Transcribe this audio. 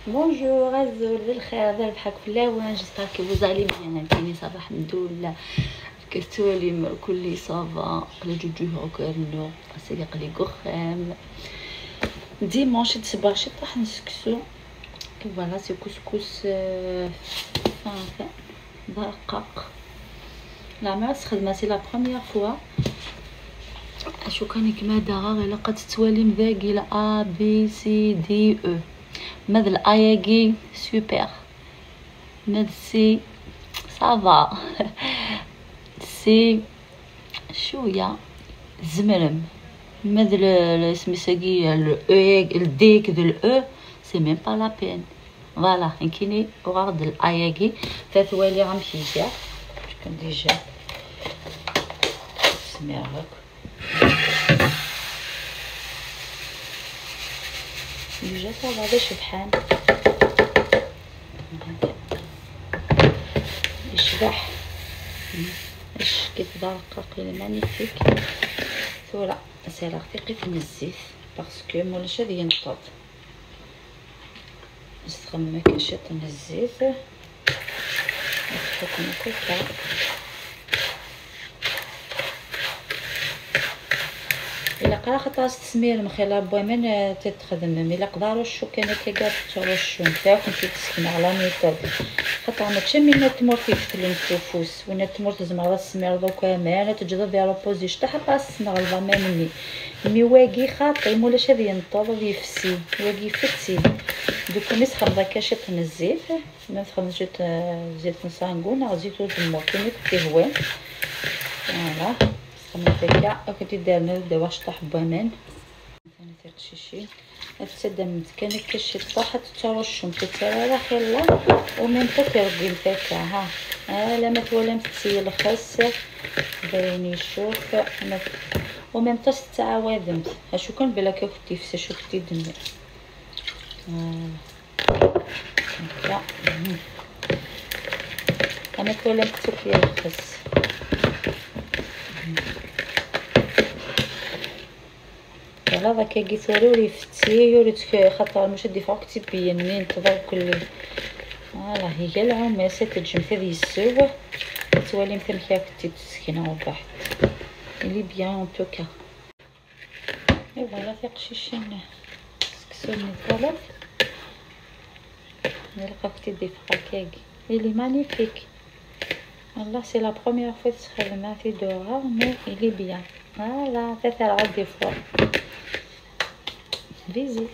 Bonjour azul بالخير ربحك في اللاوان j'espère que vous allez bien. كيني صباح الحمد كتولي كلي ça va قلي جوجو كرنو سيدي قلي كخام dimanche تصبح شي طاح نسكسو. Voilà, c'est couscous fin برقق لا ما خدمه c'est la première fois. اشو كان كما داغا غير قد توالي مذاقي لا A B C D E ماذ الاياكي سوبر ماذ C ça va C شويه زمرم ماذ سميساكي ال E ال D كذا ال E c'est même pas la peine. Voilà كيني وغاد الاياكي تتوالي غنمشي كاع شكون déjà سميرك déjà ça va هذا شبحان يشبح اش كيف دارقاق magnifique. ثورة سير ثقي في الزيت parce que مولاش هذه ينطط نستخدم كاشيط من الزيت نحطكم كوكا. الا قرا خاطر تسمير مخيلا بوامن تتخدم الا قدروا شو كان كيكا ترشو نتاعك كنتي تسكن على ميطول خاطر ماكش من تمر في الفوس وين تمر تزمر السمير دوكا ما تجذب يا روبوزي شتا حتى السنغ ما مني مي واقي خاطي مولاش هذه ينطض يفسي واقي فتي دوك نسخن كاشيط من الزيت نسخن زيت زيت نسانكو زيت وزمور كيما كنتي هو فوالا سخنت كاع كنتي دارنا دابا شطح بوامان ثاني تقشيشي تسدم كان كشي طاحت ترشم تترى خلا ومن ترقي نتاكا ها لا ما تولا متسي الخس باين يشوف ومن تستعاودمت اشو كان بلا كنتي فسا شو كنتي دمي هكا انا تولا متسكي الخس. Voilà داك كيثوري ولي فتي ولي خاطر مش دي فوق تبين منين تضرب كل voilà هي العماسه تجم في السو تولي مثل كي كنتي تسكنه وبحت il est bien en tout cas. Et voilà تقشيشين سكسوني ثلاث نلقى كنتي دي فراكاك il est magnifique. والله c'est la première fois تخدمها في دورا mais il est bien. Voilà تتلعب des fois. Bisous.